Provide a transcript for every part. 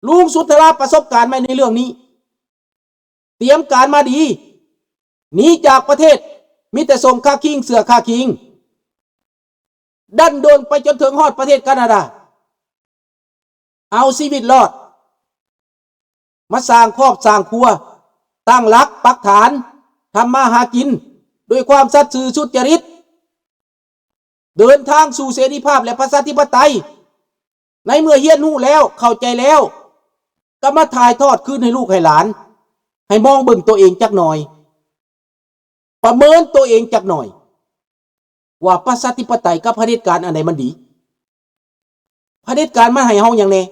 ລຸງສຸນທະລາປະສົບການມາໃນເລື່ອງນີ້ ຕຽມການມາດີ ໜີຈາກປະເທດ ມີແຕ່ສົ້ງຄາຄິງ ເສື້ອຄາຄິງ ດັນໂດນໄປຈົນເຖິງຮອດປະເທດການາດາ ເອົາຊີວິດລອດ ມາສ້າງຄອບສ້າງຄົວ ຕັ້ງຫຼັກປັກຖານ ທຳມາຫາກິນດ້ວຍຄວາມສັດຊື່ສຸດຈະລິດ ເດີນທາງສູ່ເສລີພາບ ແລະ ປະຊາທິປະໄຕ. ໃນເມື່ອຮຽນຮູ້ແລ້ວ ເຂົ້າໃຈແລ້ວ ກໍມາຖ່າຍທອດຄືນໃຫ້ລູກໃຫ້ຫຼານ ໃຫ້ມອງເບິ່ງຕົວເອງຈັກໜ່ອຍ ປະເມີນຕົວເອງຈັກໜ່ອຍ ວ່າປະຊາທິປະໄຕກັບຜະເດັດການອັນໃດມັນດີ? ຜະເດັດການມັນໃຫ້ເຮົາຫຍັງແດ່?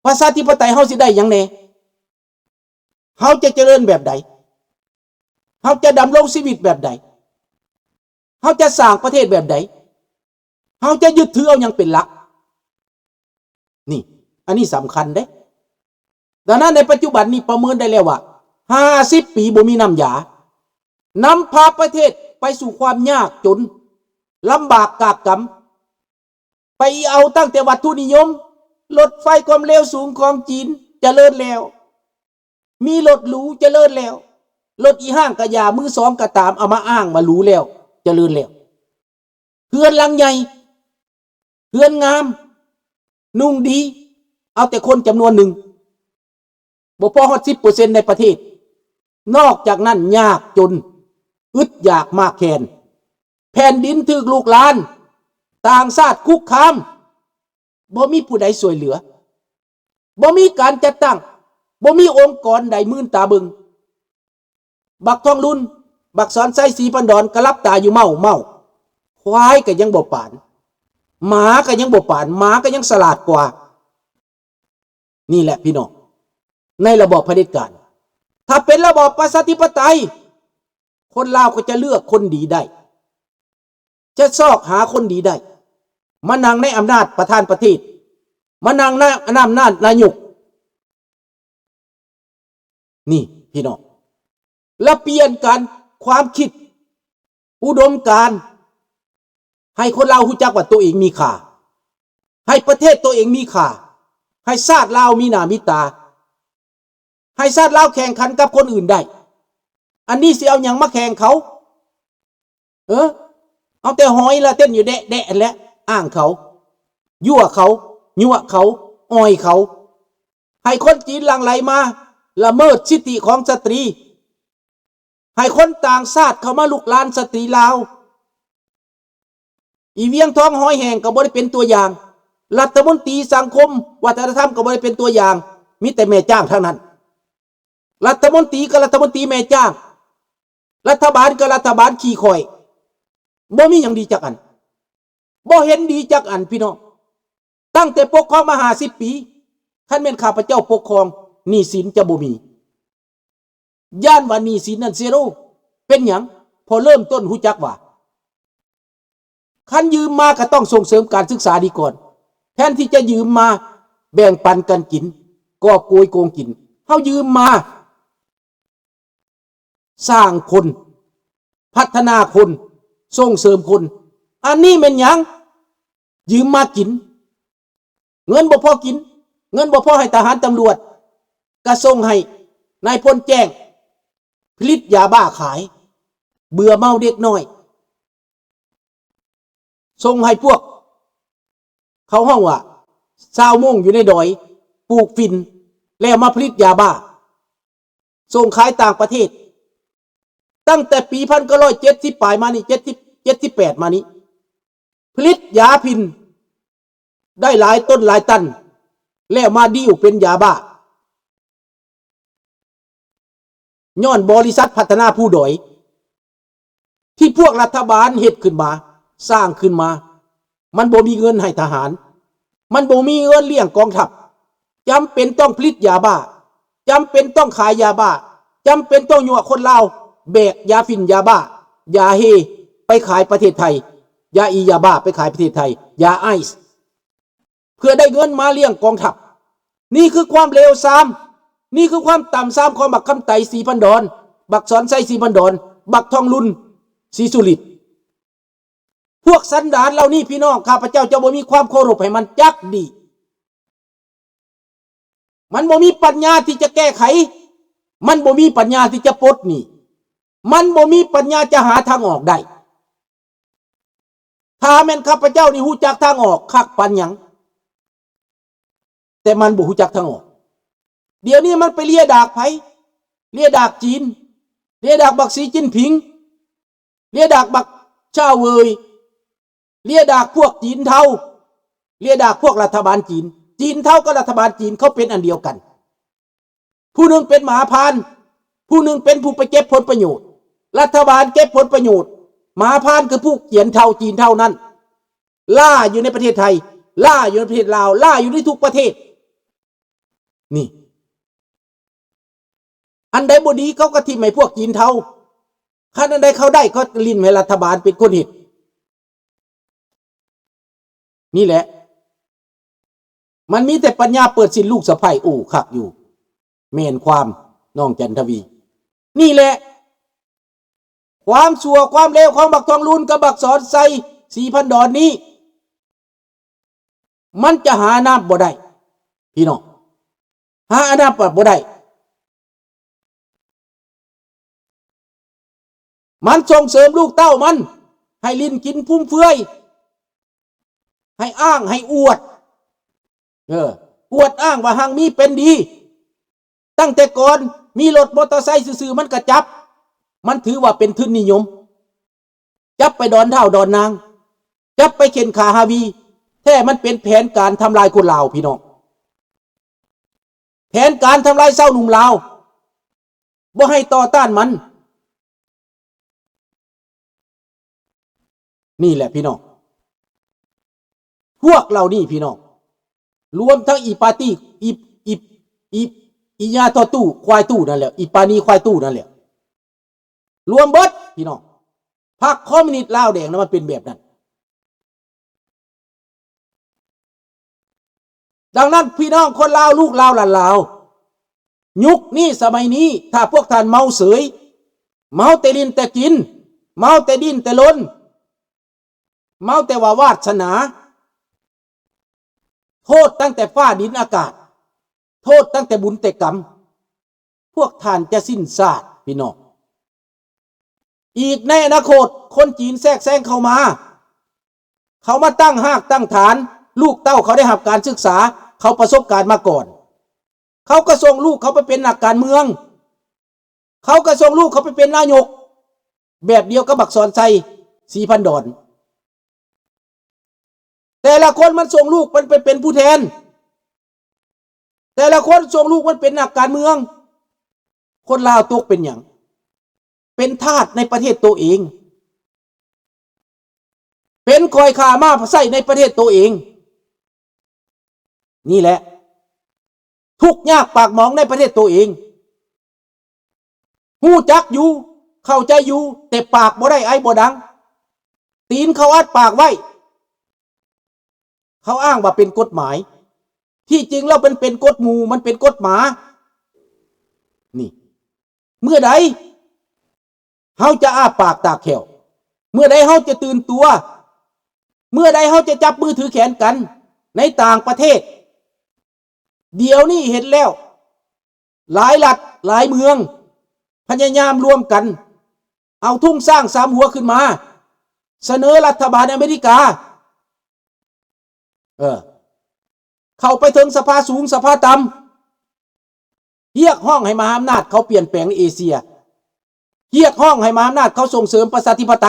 ປະຊາທິປະໄຕເຮົາຊິໄດ້ຫຍັງແດ່? ເຮົາຈະຈະເລີນແບບໃດ? ເຮົາຈະດຳລົງຊີວິດແບບໃດ? ເຮົາຈະສ້າງປະເທດແບບໃດ? ເຮົາຈະຍຶດຖືເອົາຫຍັງເປັນຫຼັກ? ນີ້ ອັນນີ້ສຳຄັນເດ້. ດັ່ງນັ້ນໃນປັດຈຸບັນນີ້ປະເມີນໄດ້ແລ້ວວ່າ ຫ້າສິບປີບໍ່ມີນ້ຳຢາ ນຳພາປະເທດໄປສູ່ຄວາມຍາກຈົນ ລຳບາກກາກກຳ ໄປເອົາຕັ້ງແຕ່ວັດຖຸນິຍົມ ລົດໄຟຄວາມເລັວສູງຂອງຈີນຈະເລີນແລ້ວ ມີລົດຫຼູຈະເລີນແລ້ວ ລົດອີ່ຫ້າງກະຢ່າ ມືສອງກະຕາມ ເອົາມາອ້າງວ່າຫຼູແລ້ວ ຈະເລີນແລ້ວ ເຮືອນຫຼັງໃຫຍ່ ເຮືອນງາມ ນຸ່ງດີ ເອົາແຕ່ຄົນຈຳນວນໜຶ່ງ ບໍ່ພໍຮອດສິບເປີເຊັນໃນປະເທດ. ນອກຈາກນັ້ນຍາກຈົນ ອຶດຢາກມາກແຄນ ແຜ່ນດິນຖືກລຸກລານ ຕ່າງຊາດຄຸກຄາມ ບໍ່ມີຜູ້ໃດຊ່ວຍເຫຼືອ ບໍ່ມີການຈັດຕັ້ງ ບໍ່ມີອົງກອນໃດມື່ນຕາເບິ່ງ. ບັກທອງລຸນ ບັກສອນໄຊ ສີພັນດອນ ກໍຫຼັບຕາຢູ່ເມົ້າໆ ຄວາຍກໍຍັງບໍ່ປານ ໝາກໍຍັງບໍ່ປານ ໝາກໍຍັງສະຫຼາດກວ່າ. ນີ້ແຫຼະພີ່ນ້ອງ ໃນລະບອບຜະເດັດການ. ຖ້າເປັນລະບອບປະຊາທິປະໄຕ ຄົນລາວກໍຈະເລືອກຄົນດີໄດ້ ຈະຊອກຫາຄົນດີໄດ້ ມານັ່ງໃນອຳນາດປະທານປະເທດ ມານັ່ງໃນອຳນາດນາຍົກ. ນີ້ພີ່ນ້ອງ ລະປ່ຽນການ ຄວາມຄິດ ອຸດົມການ ໃຫ້ຄົນລາວຮູ້ຈັກວ່າຕົວເອງມີຄ່າ ໃຫ້ປະເທດຕົວເອງມີຄ່າ ໃຫ້ຊາດລາວມີໜ້າມີຕາ ໃຫ້ຊາດລາວແຂ່ງຂັນກັບຄົນອື່ນໄດ້. ອັນນີ້ຊິເອົາຫຍັງມາແຂ່ງເຂົາ? ເອີ ເອົາແຕ່ຫອຍລະເຕັ້ນຢູ່ແດະໆຫັ້ນແຫຼະ ອ້າງເຂົາ ຍົວະເຂົາ ຍົວະເຂົາ ອ່ອຍເຂົາ ໃຫ້ຄົນຈີນຫຼັ່ງໄຫຼມາລະເມີດສິດທິຂອງສະຕຣີ ໃຫ້ຄົນຕ່າງຊາດເຂົ້າມາລຸກລານສະຕຣີລາວ. ອີຫວຽງທອງ ຫອຍແຫ້ງ ກໍບໍ່ໄດ້ເປັນຕົວຢ່າງ ລັດຖະມົນຕີສັງຄົມວັດທະນະທຳ ກໍບໍ່ໄດ້ເປັນຕົວຢ່າງ ມີແຕ່ແມ່ຈ້າງທັງນັ້ນ. ລັດຖະມົນຕີກໍລັດຖະມົນຕີແມ່ຈ້າງ ລັດຖະບານກໍລັດຖະບານຂີ້ຂ້ອຍ ບໍ່ມີຫຍັງດີຈັກອັນ ບໍ່ເຫັນດີຈັກອັນພີ່ນ້ອງ. ຕັ້ງແຕ່ປົກຄອງມາຫ້າສິບປີ ຄັນແມ່ນຂ້າພະເຈົ້າປົກຄອງ ໜີ້ສິນຈະບໍ່ມີ. ຢ້ານວ່າໜີ້ສິນນັ້ນເຊໂລ. ເປັນຫຍັງ? ເພາະເລີ່ມຕົ້ນຮູ້ຈັກວ່າ ຄັນຢືມມາກໍຕ້ອງສົ່ງເສີມການສຶກສາດີກ່ອນ ແທນທີ່ຈະຢືມມາແບ່ງປັນກັນກິນ ກອບໂກຍໂກງກິນ. ເຮົາຢືມມາສ້າງຄົນ ພັດທະນາຄົນ ສົ່ງເສີມຄົນ. ອັນນີ້ແມ່ນຫຍັງ? ຢືມມາກິນ ເງິນບໍ່ພໍກິນ ເງິນບໍ່ພໍໃຫ້ທະຫານຕຳຫຼວດ ກະສົ່ງໃຫ້ນາຍພົນແຈ້ງ ຜະລິດຢາບ້າຂາຍ ເບື່ອເມົາເດັກນ້ອຍ ສົ່ງໃຫ້ພວກ ເຂົາຮ້ອງວ່າຊາວມົ້ງຢູ່ໃນດອຍ ປູກຝິ່ນ ແລ້ວມາຜະລິດຢາບ້າ ສົ່ງຂາຍຕ່າງປະເທດ. ຕັ້ງແຕ່ປີພັນເກົ້າຮ້ອຍເຈັດສິບປາຍມານີ້ ເຈັດສິບ ເຈັດສິບແປດມານີ້ ຜະລິດຢາຝິ່ນໄດ້ຫຼາຍຕົນຫຼາຍຕັນ ແລ້ວມາດີວເປັນຢາບ້າ ຍ້ອນບໍລິສັດພັດທະນາພູດອຍ ທີ່ພວກລັດຖະບານເຮັດຂຶ້ນມາ ສ້າງຂຶ້ນມາ ມັນບໍ່ມີເງິນໃຫ້ທະຫານ ມັນບໍ່ມີເງິນລ້ຽງກອງທັບ ຈຳເປັນຕ້ອງຜະລິດຢາບ້າ ຈຳເປັນຕ້ອງຂາຍຢາບ້າ ຈຳເປັນຕ້ອງຍົວະຄົນລາວແບກຢາຝິ່ນຢາບ້າ ຢາເຮ ໄປຂາຍປະເທດໄທ ຢາອີຢາບ້າໄປຂາຍປະເທດໄທ ຢາໄອສ໌ ເພື່ອໄດ້ເງິນມາລ້ຽງກອງທັບ. ນີ້ຄືຄວາມເລວຊາມ ນີ້ຄືຄວາມຕ່ຳຊາມຂອງບັກຄຳໄຕ ສີພັນດອນ ບັກສອນໄຊ ສີພັນດອນ ບັກທອງລຸນ ສີສຸລິດ. ພວກສັນດານເຫຼົ່ານີ້ ພີ່ນ້ອງ ຂ້າພະເຈົ້າຈະບໍ່ມີຄວາມເຄົາລົບໃຫ້ມັນຈັກດີ້. ມັນບໍ່ມີປັນຍາທີ່ຈະແກ້ໄຂ, ມັນບໍ່ມີປັນຍາທີ່ຈະປົດໜີ້, ມັນບໍ່ມີປັນຍາຈະຫາທາງອອກໄດ້. ຖ້າແມ່ນຂ້າພະເຈົ້ານີ້ຮູ້ຈັກທາງອອກຄັກປານຫຍັງ, ແຕ່ມັນບໍ່ຮູ້ຈັກທາງອອກ. ດຽວນີ້ມັນໄປເລຍດາກໃຜ? ເລຍດາກຈີນ, ເລຍດາກບັກສີຈິ້ນຜິງ, ເລຍດາກບັກຊາວເຫວີຍ, ເລຍດາກພວກຈີນເທົາ, ເລຍດາກພວກລັດຖະບານຈີນ. ຈີນເທົາກັບລັດຖະບານຈີນເຂົາເປັນອັນດຽວກັນ. ຜູ້ໜຶ່ງເປັນໝາພານ, ຜູ້ໜຶ່ງເປັນຜູ້ໄປເກັບຜົນປະໂຫຍດ. ລັດຖະບານເກັບຜົນປະໂຫຍດ, ໝາພານຄືພວກຈຽນເທົາຈີນເທົານັ້ນ. ລ່າຢູ່ໃນປະເທດໄທ, ລ່າຢູ່ໃນປະເທດລາວ, ລ່າຢູ່ໃນທຸກປະເທດ. ນີ້ ອັນໃດບໍ່ດີເຂົາກໍຖິ້ມໃຫ້ພວກຈີນເທົາ, ຄັນອັນໃດເຂົາໄດ້ກໍຫຼິ້ນໃຫ້ລັດຖະບານເປັນຄົນເຮັດ. ນີ້ແຫຼະ ມັນມີແຕ່ປັນຍາເປີດສິ້ນລູກສະໃພ້. ໂອ້ ຄັກຢູ່ ແມ່ນຄວາມ ນ້ອງຈັນທະວີ. ນີ້ແຫຼະ ຄວາມຊົ່ວຄວາມເລວຂອງບັກທອງລຸນກັບບັກສອນໄຊ ສີພັນດອນນີ້ ມັນຈະຫາອະນາບບໍ່ໄດ້ ພີ່ນ້ອງ, ຫາອະນາບບໍ່ໄດ້. ມັນສົ່ງເສີມລູກເຕົ້າມັນໃຫ້ຫຼິ້ນກິນຟຸມເຟືອຍ, ໃຫ້ອ້າງ, ໃຫ້ອວດ, ເອີ, ອວດອ້າງວ່າຮັ່ງມີເປັນດີ. ຕັ້ງແຕ່ກ່ອນມີລົດມໍເຕີໄຊຊື່ໆ ມັນກໍຈັບ, ມັນຖືວ່າເປັນທຶນນິຍົມ. ຈັບໄປດອນທ້າວດອນນາງ, ຈັບໄປເຂັ່ນຂ້າຮາວີ, ແທ້ມັນເປັນແຜນການທຳລາຍຄົນລາວ ພີ່ນ້ອງ, ແຜນການທຳລາຍຊາວໜຸ່ມລາວ ບໍ່ໃຫ້ຕໍ່ຕ້ານມັນ. ນີ້ແຫຼະພີ່ນ້ອງ, ພວກເຫຼົ່ານີ້ພີ່ນ້ອງ, ລວມທັງອີປາຕີ ອີ ອີ ອີ ອີຍາທໍ່ຕູ້ຄວາຍຕູ້ນັ້ນແຫຼະ, ອີປານີຄວາຍຕູ້ນັ້ນແຫຼະ. ລວມເບິດພີ່ນ້ອງ, ພັກຄອມມິວນິດລາວແດງນະ ມັນເປັນແບບນັ້ນ. ດັ່ງນັ້ນ ພີ່ນ້ອງຄົນລາວ ລູກລາວຫຼານລາວ, ຍຸກນີ້ສະໄໝນີ້ ຖ້າພວກທ່ານເມົາເສີຍ, ເມົາແຕ່ຫຼິ້ນແຕ່ກິນ, ເມົາແຕ່ດີ້ນແຕ່ລົນ, ເມົາແຕ່ວ່າວາດສະໜາ, ໂທດຕັ້ງແຕ່ຟ້າດິນອາກາດ, ໂທດຕັ້ງແຕ່ບຸນແຕ່ກຳ, ພວກທ່ານຈະສິ້ນຊາດ ພີ່ນ້ອງ. ອີກໃນອະນາຄົດ ຄົນຈີນແຊກແຊງເຂົ້າມາ, ເຂົາມາຕັ້ງຮາກຕັ້ງຖານ, ລູກເຕົ້າເຂົາໄດ້ຮັບການສຶກສາ, ເຂົາປະສົບການມາກ່ອນ, ເຂົາກໍສົ່ງລູກເຂົາໄປເປັນນັກການເມືອງ, ເຂົາກໍສົ່ງລູກເຂົາໄປເປັນນາຍົກ ແບບດຽວກັບບັກສອນໄຊ ສີພັນດອນ. ແຕ່ລະຄົນມັນສົ່ງລູກມັນໄປເປັນຜູ້ແທນ, ແຕ່ລະຄົນສົ່ງລູກມັນເປັນນັກການເມືອງ. ຄົນລາວຕົກເປັນຫຍັງ? ເປັນທາດໃນປະເທດໂຕເອງ, ເປັນຂ້ອຍຂ້າມ້າໃຊ້ໃນປະເທດໂຕເອງ. ນີ້ແຫຼະ ທຸກຍາກປາກໝອງໃນປະເທດໂຕເອງ. ຮູ້ຈັກຢູ່ ເຂົ້າໃຈຢູ່, ແຕ່ປາກບໍ່ໄດ້ໄອບໍ່ດັງ, ຕີນເຂົາອັດປາກໄວ້. ເຂົາອ້າງວ່າເປັນກົດໝາຍ, ທີ່ຈິງແລ້ວມັນເປັນກົດໝູ່, ມັນເປັນກົດໝາ. ນີ້ ເມື່ອໃດເຮົາຈະອ້າປາກຕາກແຂ້ວ? ເມື່ອໃດເຮົາຈະຕື່ນຕົວ? ເມື່ອໃດເຮົາຈະຈັບມືຖືແຂນກັນໃນຕ່າງປະເທດ? ດຽວນີ້ເຫັນແລ້ວ ຫຼາຍລັດຫຼາຍເມືອງພະຍາຍາມລວມກັນ ເອົາທຸງຊ້າງສາມຫົວຂຶ້ນມາ ສະເໜີລັດຖະບານອາເມລິກາ ເອີ ເຂົ້າໄປເຖິງສະພາສູງສະພາຕ່ຳ ຮຽກຮ້ອງໃຫ້ມະຫາອຳນາດເຂົາປ່ຽນແປງໃນເອເຊຍ ຮຽກຮ້ອງໃຫ້ມະຫາອຳນາດເຂົາສົ່ງເສີມປະຊາທິປະໄຕ.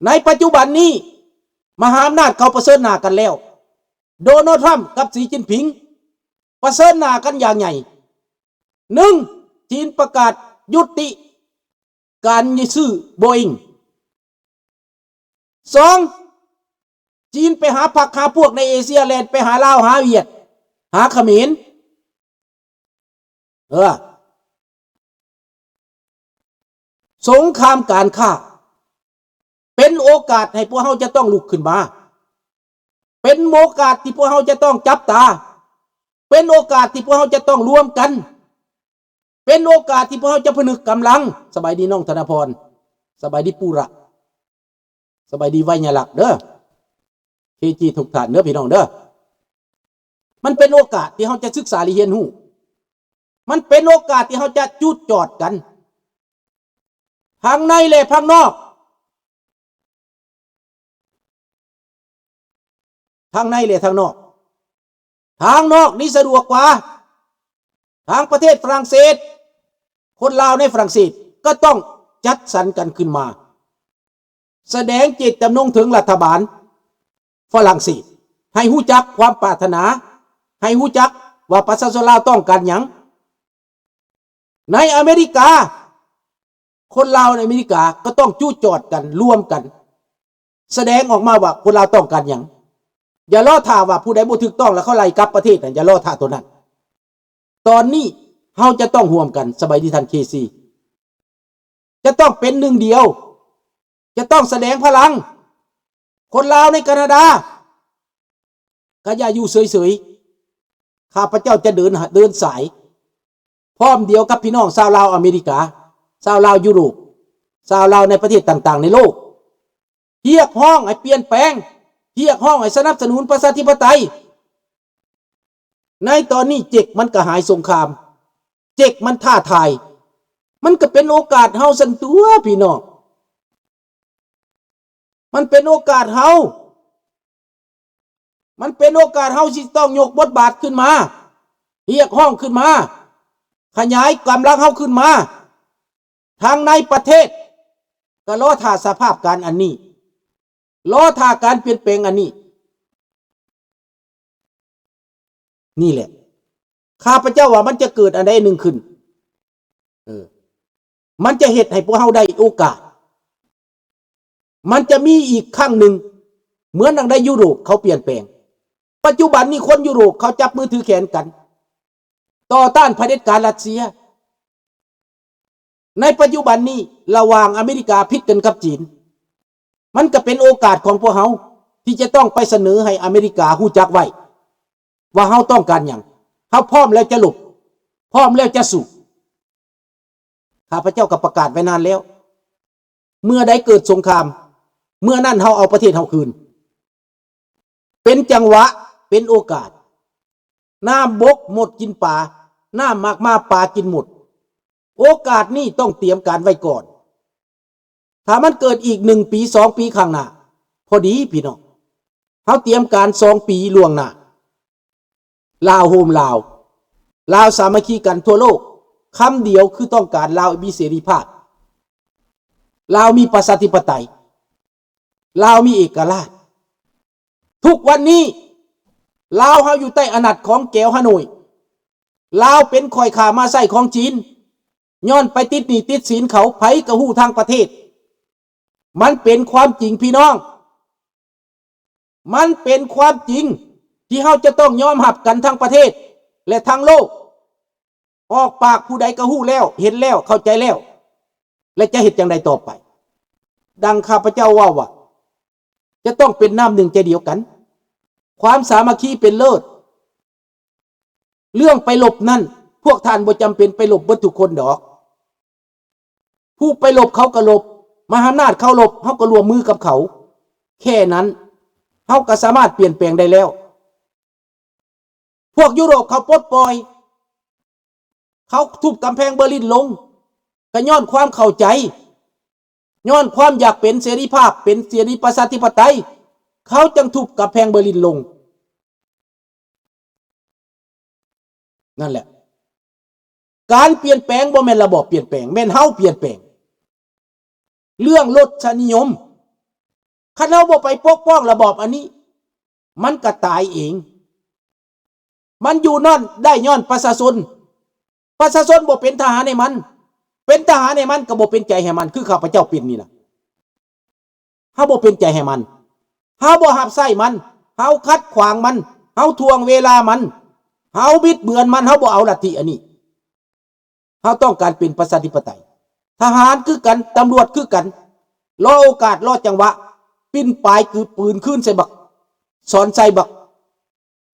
ໃນປັດຈຸບັນນີ້ ມະຫາອຳນາດເຂົາປະເຊີນໜ້າກັນແລ້ວ. ໂດນັລ ທຣຳ ກັບ ສີ ຈິ້ນຜິງ ປະເຊີນໜ້າກັນຢ່າງໃຫຍ່. ໜຶ່ງ ຈີນປະກາດຍຸຕິການຊື້ໂບອິງ. ສອງ ຈີນໄປຫາພັກຫາພວກໃນເອເຊຍ ແລ່ນໄປຫາລາວ ຫາຫວຽດ ຫາຂະເໝນ. ເອີ ສົງຄາມການຄ້າ ເປັນໂອກາດໃຫ້ພວກເຮົາຈະຕ້ອງລຸກຂຶ້ນມາ, ເປັນໂອກາດທີ່ພວກເຮົາຈະຕ້ອງຈັບຕາ, ເປັນໂອກາດທີ່ພວກເຮົາຈະຕ້ອງລວມກັນ, ເປັນໂອກາດທີ່ພວກເຮົາຈະຜະນຶກກຳລັງ. ສະບາຍດີນ້ອງທະນະພອນ, ສະບາຍດີປູຣະ, ສະບາຍດີໄວຍະລັກເດີ, ເຄຈີ ທຸກທ່ານເດີ ພີ່ນ້ອງເດີ. ມັນເປັນໂອກາດທີ່ເຮົາຈະສຶກສາ ຫຼື ຮຽນຮູ້. ມັນເປັນໂອກາດທີ່ເຮົາຈະຈູດຈອດກັນ ທັງໃນ ແລະ ພາຍນອກ. ທັງໃນ ແລະ ທາງນອກ. ທາງນອກນີ້ສະດວກກວ່າ. ທາງປະເທດຝຣັ່ງເສດ, ຄົນລາວໃນຝຣັ່ງເສດກໍຕ້ອງຈັດສັນກັນຂຶ້ນມາ ສະແດງເຈດຈຳນົງເຖິງລັດຖະບານຝຣັ່ງເສດ ໃຫ້ຮູ້ຈັກຄວາມປາດຖະໜາ, ໃຫ້ຮູ້ຈັກວ່າປະຊາຊົນລາວຕ້ອງການຫຍັງ. ໃນອາເມລິກາ, ຄົນລາວໃນອາເມລິກາກໍຕ້ອງຈຸຈອດກັນ, ລວມກັນ, ສະແດງອອກມາວ່າຄົນລາວຕ້ອງການຫຍັງ. ຢ່າລໍຖ້າວ່າຜູ້ໃດບໍ່ຖືກຕ້ອງແລ້ວເຂົາໄລ່ກັບປະເທດນະ, ຢ່າລໍຖ້າໂຕນັ້ນ. ຕອນນີ້ເຮົາຈະຕ້ອງຮ່ວມກັນ, ສະບາຍດີທ່ານເຄຊີ, ຈະຕ້ອງເປັນໜຶ່ງດຽວ, ຈະຕ້ອງສະແດງພະລັງ. ຄົນລາວໃນການາດາ ກໍຢ່າຢູ່ເສີຍໆ. ຂ້າພະເຈົ້າຈະເດີນ, ເດີນສາຍ ພ້ອມດຽວກັບພີ່ນ້ອງຊາວລາວອາເມລິກາ, ຊາວລາວຢູໂຣບ, ຊາວລາວໃນປະເທດຕ່າງໆໃນໂລກ, ຮຽກຮ້ອງໃຫ້ປ່ຽນແປງ, ຮຽກຮ້ອງໃຫ້ສະໜັບສະໜູນປະຊາທິປະໄຕ. ໃນຕອນນີ້ເຈັກມັນກະຫາຍສົງຄາມ, ເຈັກມັນທ້າທາຍ, ມັນກະເປັນໂອກາດເຮົາຊັ້ນຕົວະ ພີ່ນ້ອງ. ມັນເປັນໂອກາດເຮົາ, ມັນເປັນໂອກາດເຮົາຊິຕ້ອງຍົກບົດບາດຂຶ້ນມາ, ຮຽກຮ້ອງຂຶ້ນມາ, ຂະຫຍາຍກຳລັງເຮົາຂຶ້ນມາ. ທາງໃນປະເທດກໍລໍຖ້າສະພາບການອັນນີ້, ລໍຖ້າການປ່ຽນແປງອັນນີ້. ນີ້ແຫຼະ ຂ້າພະເຈົ້າວ່າມັນຈະເກີດອັນໃດອັນໜຶ່ງຂຶ້ນ, ເອີ ມັນຈະເຮັດໃຫ້ພວກເຮົາໄດ້ໂອກາດ, ມັນຈະມີອີກຄັ້ງໜຶ່ງ ເໝືອນດັ່ງໃດຢູໂຣບເຂົາປ່ຽນແປງ. ປັດຈຸບັນນີ້ຄົນຢູໂຣບເຂົາຈັບມືຖືແຂນກັນ ຕໍ່ຕ້ານຜະເດັດການຣັດເຊຍ. ໃນປັດຈຸບັນນີ້ ລະຫວ່າງອາເມລິກາຜິດກັນກັບຈີນ, ມັນກໍເປັນໂອກາດຂອງພວກເຮົາທີ່ຈະຕ້ອງໄປສະເໜີໃຫ້ອາເມລິກາຮູ້ຈັກໄວ້ວ່າເຮົາຕ້ອງການຫຍັງ, ເຮົາພ້ອມແລ້ວຈະລົບ, ພ້ອມແລ້ວຈະສູ້. ຂ້າພະເຈົ້າກໍປະກາດໄວ້ນານແລ້ວ, ເມື່ອໃດເກີດສົງຄາມ, ເມື່ອນັ້ນເຮົາເອົາປະເທດເຮົາຄືນ. ເປັນຈັງຫວະ, ເປັນໂອກາດ. ນ້ຳບົກມົດກິນປາ, ນ້ຳໝາກມ້າປາກິນມົດ. ໂອກາດນີ້ຕ້ອງຕຽມການໄວ້ກ່ອນ. ຖ້າມັນເກີດອີກໜຶ່ງປີ, ສອງປີຂ້າງໜ້າ, ພໍດີພີ່ນ້ອງ, ເຮົາຕຽມການສອງປີລ່ວງໜ້າ. ລາວໂຮມລາວ, ລາວສາມັກຄີກັນທົ່ວໂລກ, ຄຳດຽວຄືຕ້ອງການລາວມີເສລີພາບ, ລາວມີປະຊາທິປະໄຕ, ລາວມີເອກະລາດ. ທຸກວັນນີ້ ລາວເຮົາຢູ່ໃຕ້ອຳນາດຂອງແກວຮາໂນ້ຍ, ລາວເປັນຂ້ອຍຂ້າມ້າໄຊຂອງຈີນ, ຍ້ອນໄປຕິດໜີ້ຕິດສິນເຂົາ, ໃຜກໍຮູ້ທັງປະເທດ. ມັນເປັນຄວາມຈິງພີ່ນ້ອງ. ມັນເປັນຄວາມຈິງທີ່ເຮົາຈະຕ້ອງຍອມຮັບກັນທັງປະເທດ ແລະ ທັງໂລກ. ອອກປາກຜູ້ໃດກໍຮູ້ແລ້ວ, ເຫັນແລ້ວ, ເຂົ້າໃຈແລ້ວ ແລະ ຈະເຮັດຈັ່ງໃດຕໍ່ໄປ? ດັ່ງຂ້າພະເຈົ້າເວົ້າວ່າ ຈະຕ້ອງເປັນນ້ຳໜຶ່ງໃຈດຽວກັນ, ຄວາມສາມັກຄີເປັນເລີດ. ເລື່ອງໄປລົບນັ້ນ, ພວກທ່ານບໍ່ຈຳເປັນໄປລົບເບິດທຸກຄົນດອກ. ຜູ້ໄປລົບເຂົາກໍລົບ, ມະຫາອຳນາດເຂົາລົບ, ເຮົາກໍຮ່ວມມືກັບເຂົາ. ແຄ່ນັ້ນ ເຮົາກໍສາມາດປ່ຽນແປງໄດ້ແລ້ວ. ພວກຢູໂຣບເຂົາປົດປ່ອຍ, ເຂົາທຸບກຳແພງເບີລິນລົງ, ກໍຍ້ອນຄວາມເຂົ້າໃຈ, ຍ້ອນຄວາມຢາກເປັນເສລີພາບ, ເປັນເສລີປະຊາທິປະໄຕ, ເຂົາຈຶ່ງທຸບກຳແພງເບີລິນລົງ. ນັ້ນແຫຼະ ການປ່ຽນແປງບໍ່ແມ່ນລະບອບປ່ຽນແປງ, ແມ່ນເຮົາປ່ຽນແປງ. ເລື່ອງລົດສະນິຍົມ, ຄັນເຮົາບໍ່ໄປປົກປ້ອງລະບອບອັນນີ້, ມັນກະຕາຍເອງ. ມັນຢູ່ນັ້ນໄດ້ຍ້ອນປະຊາຊົນ. ປະຊາຊົນບໍ່ເປັນທະຫານໃຫ້ມັນ, ເປັນທະຫານໃຫ້ມັນກໍບໍ່ເປັນໃຈໃຫ້ມັນ, ຄືຂ້າພະເຈົ້າເປັນນີ້ລະ. ເຮົາບໍ່ເປັນໃຈໃຫ້ມັນ, ເຮົາບໍ່ຮັບໃຊ້ມັນ, ເຮົາຂັດຂວາງມັນ, ເຮົາຖ່ວງເວລາມັນ, ເຮົາບິດເບືອນມັນ, ເຮົາບໍ່ເອົາລັດທິອັນນີ້. ເຮົາຕ້ອງການເປັນປະຊາທິປະໄຕ. ທະຫານຄືກັນ, ຕຳຫຼວດຄືກັນ, ລໍໂອກາດ, ລໍຈັງຫວະ, ປິ່ນປາຍຄືປືນຄືນໃສ່ບັກສອນໄຊ, ບັກ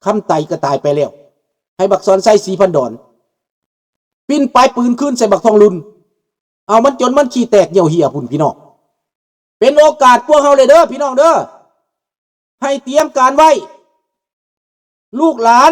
ຄຳໄຕກໍຕາຍໄປແລ້ວ, ໃຫ້ບັກສອນໄຊ ສີພັນດອນ ປິ່ນປາຍປືນຄືນໃສ່ບັກທອງລຸນ, ເອົາມັນຈົນມັນຂີ້ແຕກຍ່ຽວເຫ່ຍພຸ້ນ ພີ່ນ້ອງ. ເປັນໂອກາດພວກເຮົາເລີຍເດີ ພີ່ນ້ອງເດີ, ໃຫ້ຕຽມການໄວ້. ລູກຫຼານ